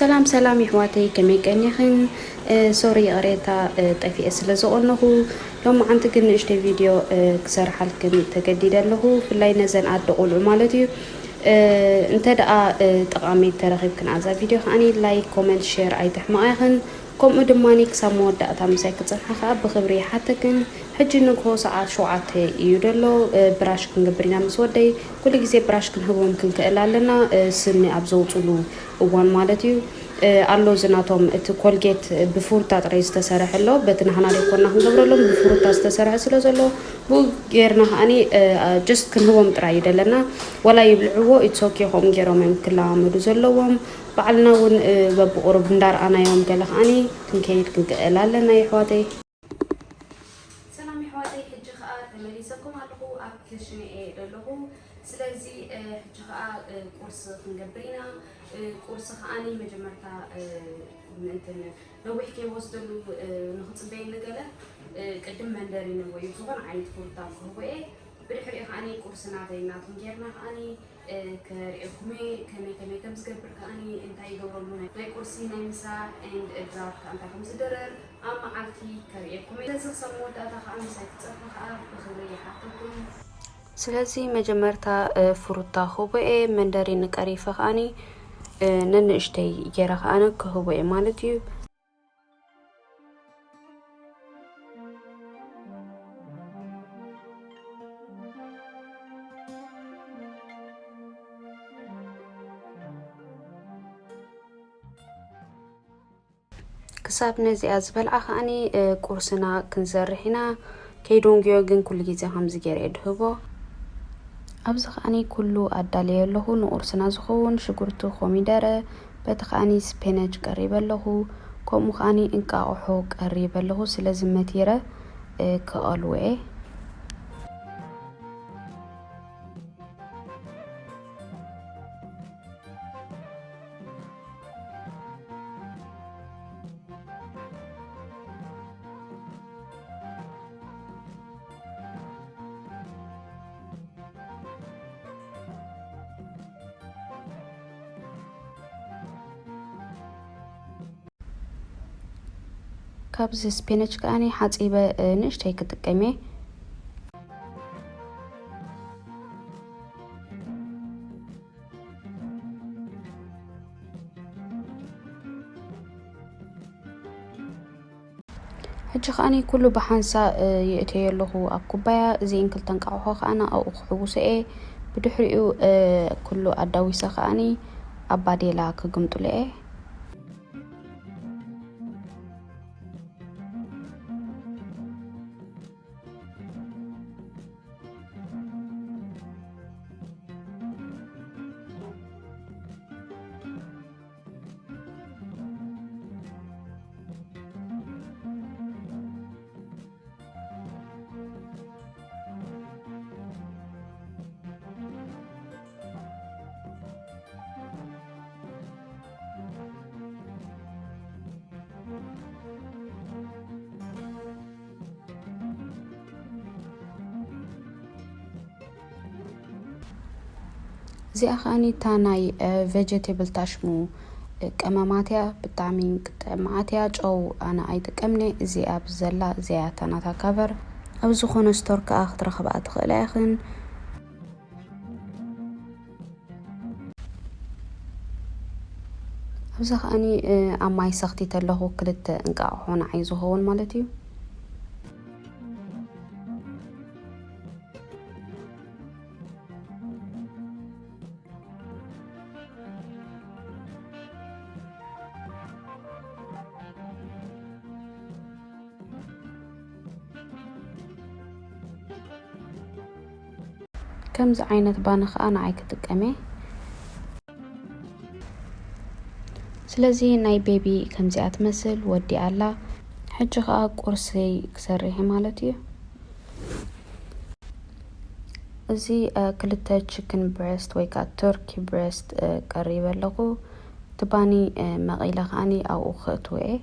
ሰላም ሰላም የሕዋተይ፣ ከመይ ቀኒኽን? ሶሪ ይቕሬታ ጠፊኤ ስለ ዝቐነኹ፣ ሎማዓንቲ ግን ንእሽተይ ቪድዮ ክሰርሓልክን ተገዲደ ኣለኹ። ብፍላይ ነዘን ኣደ ቆልዑ ማለት እዩ። እንተ ደኣ ጠቓሚት ተረኺብክን ኣብዛ ቪድዮ ከዓኒ ላይክ፣ ኮመንት፣ ሼር ኣይትሕመቓ ኢኽን። ከምኡ ድማ ክሳብ መወዳእታ ምሳይ ክጸንሓ ከኣ ብኽብሪ ይሓተክን። ሕጂ ንግሆ ሰዓት ሸውዓተ እዩ ደሎ። ብራሽ ክንገብር ኢና ምስ ወደይ። ኩሉ ግዜ ብራሽ ክንህቦም ክንክእል ኣለና፣ ስኒ ኣብ ዘውፅሉ እዋን ማለት እዩ። ኣሎ እዚ ናቶም እቲ ኮልጌት ብፍሩታ ጥራይ ዝተሰርሐ ኣሎ። በቲ ናህና ደይኮና ክንገብረሎም ብፍሩታ ዝተሰርሐ ስለ ዘሎ ብኡ ጌርና ከዓኒ ጀስት ክንህቦም ጥራይ እዩ ደለና። ዋላ ይብልዕዎ ኢትስ ኦኬ፣ ከምኡ ገይሮም እዮም ክለማመዱ ዘለዎም። ባዕልና እውን በብቁሩብ እንዳርኣናዮም ገለ ከዓኒ ክንከይድ ክንክእል ኣለና የሕዋተይ። ሰላም የሕዋተይ፣ ሕጂ ከኣ ተመሊሰኩም ኣለኹ፣ ኣብ ክሽነ እየ ዘለኹ። ስለዚ ሕጂ ከኣ ቁርሲ ክንገብር ኢና። ቁርሲ ከዓኒ መጀመርታ ምእንትን ነዊሕ ከይወስደሉ ንኽጽበየኒ ገለ ቅድም መንደሪን ወይ ዝኾነ ዓይነት ፍሩታ ክህቦ እየ። ብድሕሪኡ ከዓኒ ቁርሲ ናተይ ናቱን ጌርና ከዓኒ ከርእየኩም እየ። ከመይ ከመይ ከም ዝገብር ከዓኒ እንታይ ይገብረሉ ናይ ናይ ቁርሲ ናይ ምሳ ኤንድ ድራር ከኣ እንታይ ከም ዝድርር ኣብ መዓልቲ ከርእየኩም እየ። ስለዚ ክሳብ መወዳእታ ከኣ ምሳይ ክትጸንሑ ከኣ ብኽብሪ ይሓተኩም። ስለዚ መጀመርታ ፍሩታ ክህቦ እየ። መንደሪን ቀሪፈ ከዓኒ ነንእሽተይ ገይረ ከዓኒ ክህቦ እየ ማለት እዩ። ክሳብ ነዚኣ ዝበልዓ ከዓኒ ቁርስና ክንሰርሕ ኢና። ከይደንጉዮ ግን ኩሉ ግዜ ከምዚ ገይረ እየ ድህቦ። ኣብዚ ከዓኒ ኩሉ ኣዳልየ ኣለኹ። ንቁርስና ዝኸውን ሽጉርቲ፣ ኮሚደረ፣ በቲ ከዓኒ ስፔነች ቀሪበ ኣለኹ። ከምኡ ከዓኒ እንቃቑሖ ቀሪበ ኣለኹ። ስለዚ መቲረ ክቐልዎ እየ። ካብዚ ስፔነች ከዓኒ ሓጺበ ንእሽተይ ክጥቀም እየ። ሕጂ ከዓኒ ኩሉ ብሓንሳ የእተዮ ኣለኹ ኣብ ኩባያ። እዚእን ክልተ እንቃቑሖ ከዓኒ ኣብኡ ክሕውሶ እየ። ብድሕሪኡ ኩሉ ኣዳዊሰ ከዓኒ ኣብ ባዴላ ክግምጥሎ እየ። እዚኣ ከዓኒ እታ ናይ ቨጀቴብል ታሽሙ ቀመማት እያ። ብጣዕሚ ክትጥዕም መዓት እያ። ጨው ኣነ ኣይጥቀምነ። እዚኣ ብዘላ እዚኣ እታ ናታ ካቨር ኣብ ዝኾነ ስቶር ከኣ ክትረኽብኣ ትኽእላ ኢኽን። ኣብዚ ከዓኒ ኣብ ማይ ሰኽቲተ ኣለኹ፣ ክልተ እንቃቑሖ ንዓይ ዝኸውን ማለት እዩ። ከምዚ ዓይነት ባኒ ከኣ ንዓይ ክጥቀም እየ። ስለዚ ናይ ቤቢ ከምዚኣ ትመስል ወዲኣ ኣላ። ሕጂ ከኣ ቁርሰይ ክሰርሕ እየ ማለት እዩ። እዚ ክልተ ቺክን ብሬስት ወይ ከኣ ቱርኪ ብሬስት ቀሪበ ኣለኹ። እቲ ባኒ መቒለ ከዓኒ ኣብኡ ከእትዎ እየ።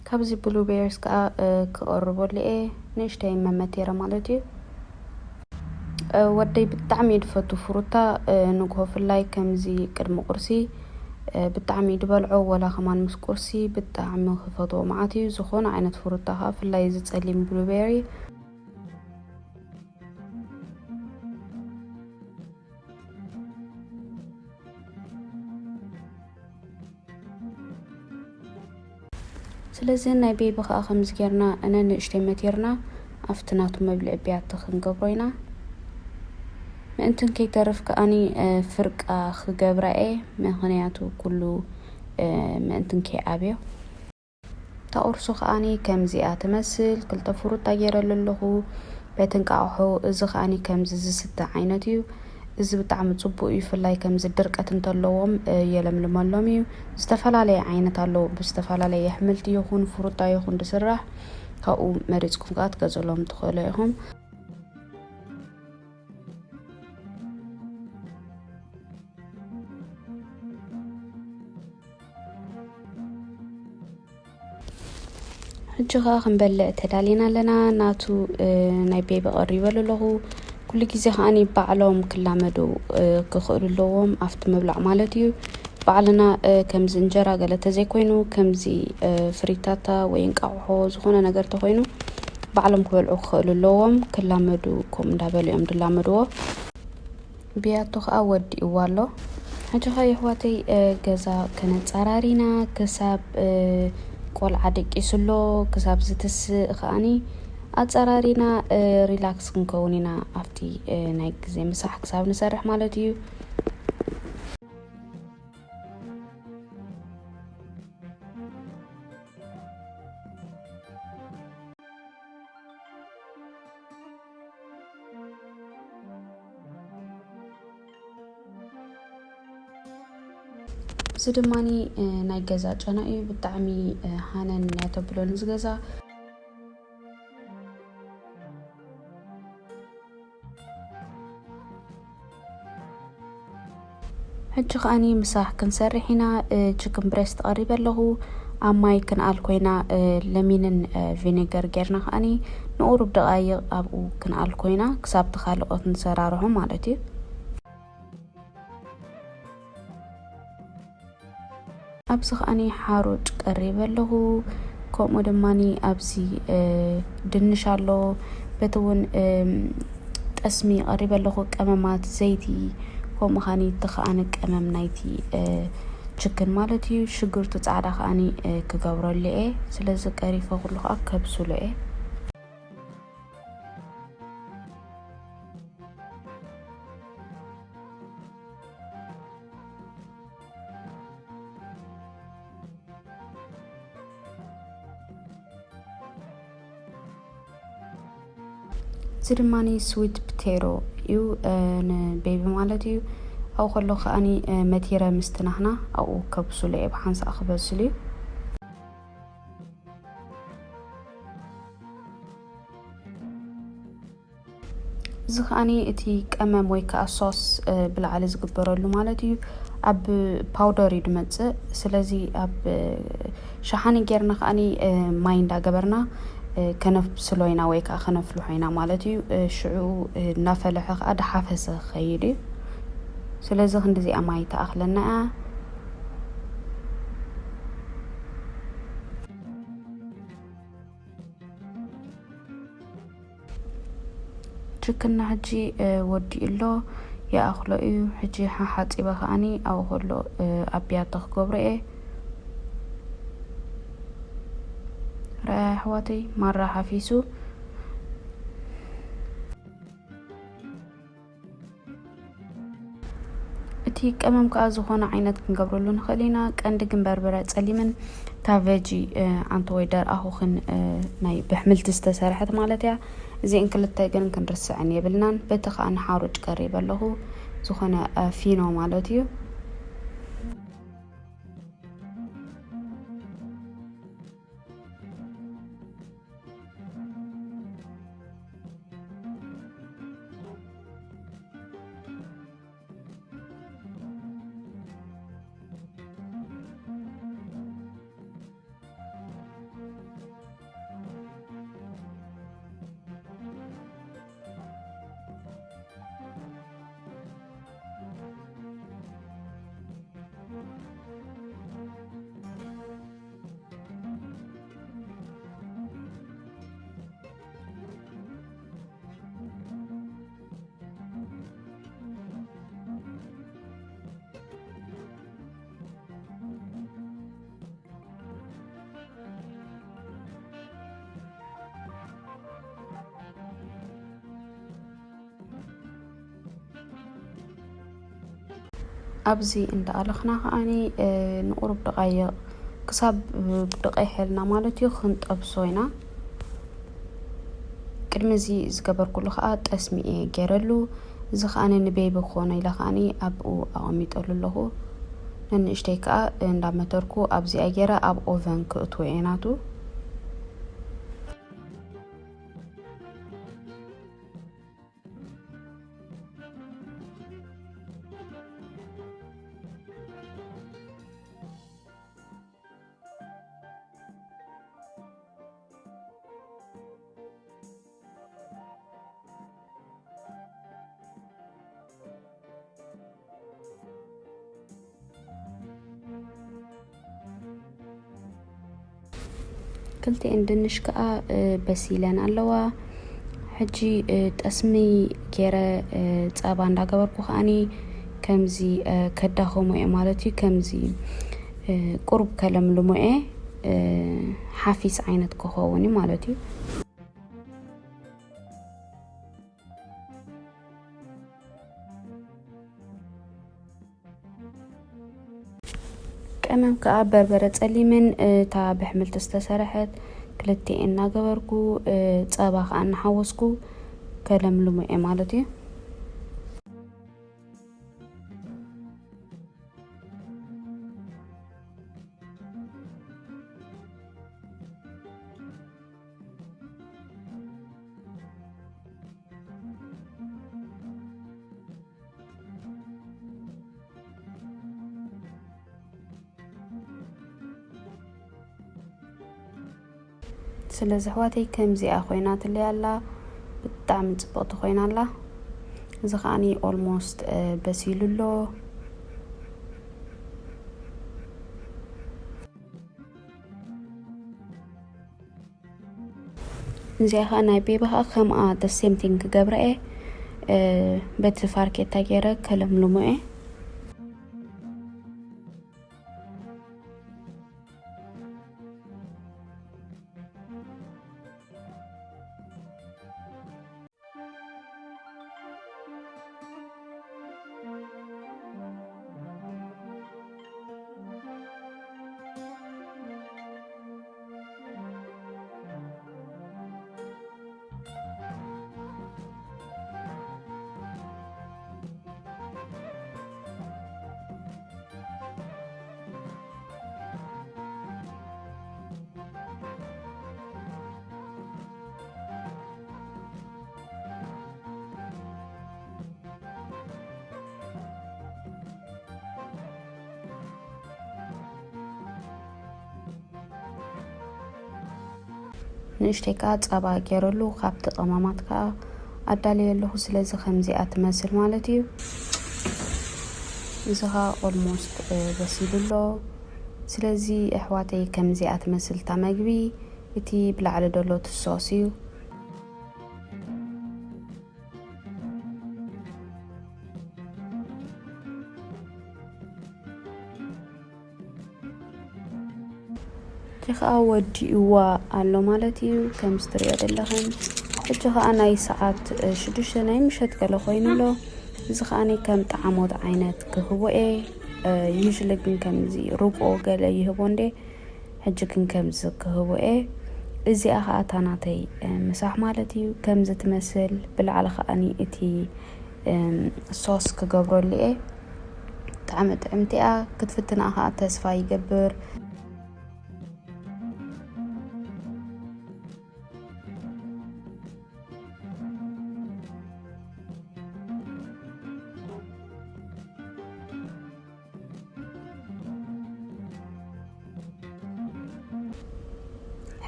ካብዚ ብሉቤርስ ከዓ ክቐርበሉ እየ፣ ንእሽተይ መመቴረ ማለት እዩ። ወደይ ብጣዕሚ እዩ ዝፈቱ ፍሩታ። ንግሆ ፍላይ ከምዚ ቅድሚ ቁርሲ ብጣዕሚ እዩ ዝበልዖ፣ ወላ ከማን ምስ ቁርሲ ብጣዕሚ ክፈትዎ መዓት እዩ። ዝኾነ ዓይነት ፍሩታ ከዓ፣ ፍላይ እዚ ጸሊም ብሉቤሪ። ስለዚ ናይ ቤቢ ከዓ ከምዚ ጌርና እነ ንእሽተይ መቴርና ኣብቲ ናቱ መብልዒ ቢያቲ ክንገብሮ ኢና። ምእንትን ከይተርፍ ከኣኒ ፍርቃ ክገብራ እየ፣ ምኽንያቱ ኩሉ ምእንትን ከይዓብዮ። እታ ቁርሱ ከኣኒ ከምዚኣ ትመስል። ክልተ ፍሩታ ገይረሉ ኣለኹ። በቲ እንቃቑሖ፣ እዚ ከኣኒ ከምዚ ዝስተ ዓይነት እዩ። እዚ ብጣዕሚ ጽቡቕ እዩ፣ ብፍላይ ከምዚ ድርቀት እንተለዎም የለምልመሎም እዩ። ዝተፈላለየ ዓይነት ኣለዉ፣ ብዝተፈላለየ ኣሕምልቲ ይኹን ፍሩታ ይኹን ዝስራሕ፣ ካብኡ መሪጽኩም ከኣ ትገዝእሎም ትኽእሉ ኢኹም። ሕጂ ኸኣ ክንበልዕ ተዳሊና ኣለና። ናቱ ናይ ቤቢ ቀሪበሉ ኣለኹ። ኩሉ ግዜ ከኣኒ ባዕሎም ክላመዱ ክኽእሉ ኣለዎም፣ ኣብቲ ምብላዕ ማለት እዩ። ባዕልና ከምዚ እንጀራ ገለ ተዘይኮይኑ፣ ከምዚ ፍሪታታ ወይ እንቃቑሖ ዝኾነ ነገር ተኾይኑ፣ ባዕሎም ክበልዑ ክኽእሉ ኣለዎም። ክላመዱ ከምኡ እንዳበሉ እዮም ዝላመድዎ። ብያቱ ኸኣ ወዲእዋ ኣሎ። ሕጂ ኸኣ የሕዋተይ ገዛ ከነጸራሪና ክሳብ ቆልዓ ደቂሱ ኣሎ ክሳብ ዝትስእ ኸኣኒ ኣጸራሪና ሪላክስ ክንከውን ኢና ኣብቲ ናይ ግዜ ምሳሕ ክሳብ ንሰርሕ ማለት እዩ። እዚ ድማኒ ናይ ገዛ ጨና እዩ። ብጣዕሚ ሃነን እያ ተብሎ ንዚ ገዛ። ሕጂ ከኣኒ ምሳሕ ክንሰርሕ ኢና። ችክን ብሬስት ቀሪበ ኣለኹ። ኣብ ማይ ክንኣል ኮይና ለሚንን ቪኒገር ጌርና ከኣኒ ንቑሩብ ደቓይቕ ኣብኡ ክንኣል ኮይና ክሳብ እቲ ካልኦት ንሰራርሖ ማለት እዩ። ኣብዚ ከኣኒ ሓሩጭ ቀሪበ ኣለኹ። ከምኡ ድማኒ ኣብዚ ድንሽ ኣሎ። በቲ እውን ጠስሚ ቀሪበ ኣለኹ። ቀመማት፣ ዘይቲ፣ ከምኡ ከኣኒ እቲ ከኣኒ ቀመም ናይቲ ችክን ማለት እዩ። ሽጉርቲ ጻዕዳ ከኣኒ ክገብረሉ እየ። ስለዚ ቀሪፈ ኩሉ ከኣ ከብስሎ እየ። እዚ ድማኒ ስዊት ፖቴቶ እዩ፣ ንቤቢ ማለት እዩ። ኣብኡ ከሎ ከኣኒ መቲረ ምስቲ ናህና ኣብኡ ከብስሎ እየ፣ ብሓንሳእ ክበስል እዩ። እዚ ከኣኒ እቲ ቀመም ወይ ከኣ ሶስ ብላዕሊ ዝግበረሉ ማለት እዩ። ኣብ ፓውደር እዩ ዝመጽእ። ስለዚ ኣብ ሸሓኒ ጌርና ከኣኒ ማይ እንዳገበርና ከነብስሎ ኢና ወይ ከኣ ከነፍልሖ ኢና ማለት እዩ። ሽዑ እናፈለሐ ከኣ ዳሓፈሰ ክኸይድ እዩ። ስለዚ ክንዲዚኣ ማይ ተኣኽለና እያ። ችክና ሕጂ ወዲኡ ኣሎ፣ ይኣኽሎ እዩ። ሕጂ ሓሓጺበ ከኣኒ ኣብኡ ከሎ ኣብ ቢያቶ ክገብሮ እየ። ረኣያ ኣሕዋተይ፣ ማራ ሓፊሱ። እቲ ቀመም ከኣ ዝኾነ ዓይነት ክንገብረሉ ንኽእል ኢና። ቀንዲ ግን በርበረ ጸሊምን እታ ቨጂ ኣንተ ወይ ደርኣ ኹኽን ናይ ብሕምልቲ ዝተሰርሐት ማለት እያ። እዚአን ክልተ ግን ክንርስዐን የብልናን። በቲ ከኣ ንሓሩጭ ቀሪበ ኣለኹ፣ ዝኾነ ፊኖ ማለት እዩ። ኣብዚ እንዳኣለኽና ከዓኒ ንቁሩብ ደቃይቕ ክሳብ ደቂሕልና ማለት እዩ ክንጠብሶ ኢና። ቅድሚ እዚ ዝገበርኩሉ ከዓ ጠስሚ እየ ገይረሉ። እዚ ከዓኒ ንቤቢ ክኾኖ ኢለ ከዓኒ ኣብኡ ኣቐሚጠሉ ኣለኹ። ነንእሽተይ ከዓ እንዳመተርኩ ኣብዚኣ ገይረ ኣብ ኦቨን ክእትዎ እየ ናቱ። ክልቲኤን ድንሽ ከዓ በሲለን ኣለዋ። ሕጂ ጠስሚ ገይረ ጸባ እንዳገበርኩ ከዓኒ ከምዚ ከዳኸሞ እየ ማለት እዩ። ከምዚ ቁሩብ ከለምልሞ እየ፣ ሓፊስ ዓይነት ክኸውን እዩ ማለት እዩ። ቀመም ከዓ በርበረ ጸሊምን እታ ብሕምልቲ ዝተሰረሐት ክልቲኤን እናገበርኩ ጸባ ከዓ እናሓወስኩ ከለምልሞ እየ ማለት እዩ። ስለዚ ኣሕዋተይ ከምዚኣ ኮይናትለይ ኣላ፣ ብጣዕሚ ጽብቕቲ ኮይና ኣላ። እዚ ከዓኒ ኦልሞስት በሲሉ ኣሎ። እዚኣ ከዓ ናይ ቤቢ ከዓ ከምኣ the same thing ክገብራ እየ። በቲ ፋርኬታ ገይረ ከለምልሞ እየ። ንእሽተይ ከዓ ጸባ ገይረሉ ካብቲ ቀማማት ከዓ ኣዳልየ ኣለኹ። ስለዚ ከምዚኣ ትመስል ማለት እዩ። እዚ ከዓ ኦልሞስት በሲሉ ኣሎ። ስለዚ ኣሕዋተይ ከምዚኣ ትመስል እታ መግቢ። እቲ ብላዕሊ ዘሎ እቲ ሶስ እዩ። ሕጂ ከዓ ወዲእዋ ኣሎ ማለት እዩ። ከምዚ ትሪኦ ዘለኽን ሕጂ ከዓ ናይ ሰዓት ሽዱሽተ ናይ ምሸት ገለ ኮይኑ ኣሎ። እዚ ከዓ ከም ጠዓሞት ዓይነት ክህቦ እየ። ዩዥሊ ግን ከምዚ ርጎ ገለ ይህቦ እንዴ። ሕጂ ግን ከምዚ ክህቦ እየ። እዚኣ ከዓ እታ ናተይ ምሳሕ ማለት እዩ። ከምዚ ትመስል ብላዕሊ ከዓኒ እቲ ሶስ ክገብረሉ እየ። ብጣዕሚ ጥዕምቲ እያ። ክትፍትና ከዓ ተስፋ ይገብር።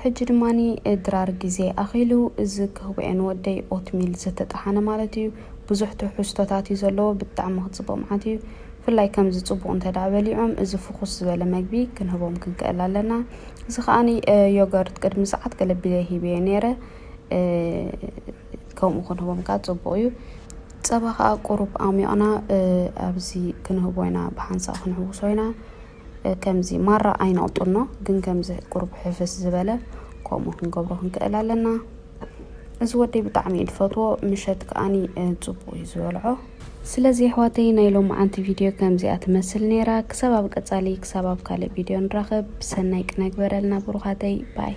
ሕጂ ድማ ድራር ግዜ ኣኺሉ እዚ ክህቦ እየ ንወደይ ኦትሚል ዝተጠሓነ ማለት እዩ። ብዙሕ ትሕዝቶታት እዩ ዘለዎ፣ ብጣዕሚ ክፅቡቕ መዓት እዩ። ብፍላይ ከምዚ ፅቡቕ እንተ ደኣ በሊዖም እዚ ፍኹስ ዝበለ መግቢ ክንህቦም ክንክእል ኣለና። እዚ ከዓኒ ዮገርት ቅድሚ ሰዓት ገለ ቢለ ሂበዮ ነይረ። ከምኡ ክንህቦም ከዓ ፅቡቕ እዩ። ፀባ ከዓ ቁሩብ ኣሚቕና ኣብዚ ክንህቦ ኢና፣ ብሓንሳእ ክንሕውሶ ኢና። ከምዚ ማራ ኣይነቕጥኖ፣ ግን ከምዚ ቁሩብ ሕፍስ ዝበለ ከምኡ ክንገብሮ ክንክእል ኣለና። እዚ ወደይ ብጣዕሚ እዩ ዝፈትዎ፣ ምሸት ከኣኒ ጽቡቅ እዩ ዝበልዖ። ስለዚ ኣሕዋተይ ናይ ሎማዓንቲ ቪድዮ ከምዚኣ ትመስል ነይራ። ክሳብ ኣብ ቀጻሊ፣ ክሳብ ኣብ ካልእ ቪድዮ ንራኸብ። ሰናይ ቅነ ግበረልና ብሩኻተይ። ባይ።